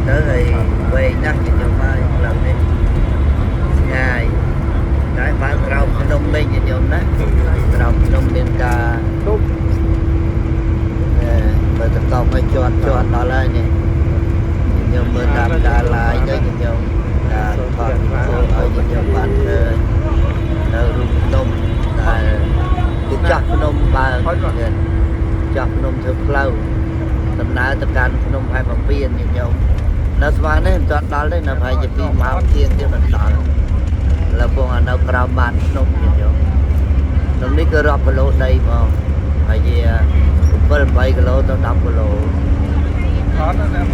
ទៅហើយវែងណាស់ញាតិញោមហើយផ្លូវនេះឆ្ងាយតែបើក្រោមភ្នំវិញញាតិញោមណាក្រោមភ្នំមានការ ទុក អឺមើលតកឲ្យជាន់ជាន់ដល់ហើយនេះញាតិញោមមើលតាមការ live ទៅញាតិញោមការថតវីដេអូឲ្យញាតិញោមបានឃើញនៅរូបភ្នំដែលគឺចាស់ភ្នំបើកចាស់ភ្នំធ្វើផ្លូវដំណើរទៅកាន់ភ្នំហែមពៀនញាតិញោមនៅស្មាននេះមិនទាន់ដល់ទេនៅប្រហែលជា2ម៉ោងជាងទៀតមិនដល់ឥឡូវពងនៅក្រោមបានភ្នំញាតិញោមភ្នំនេះគឺរាប់គីឡូដីហ្មងហើយជា7 8គីឡូទៅ10គីឡូ អត់ណា។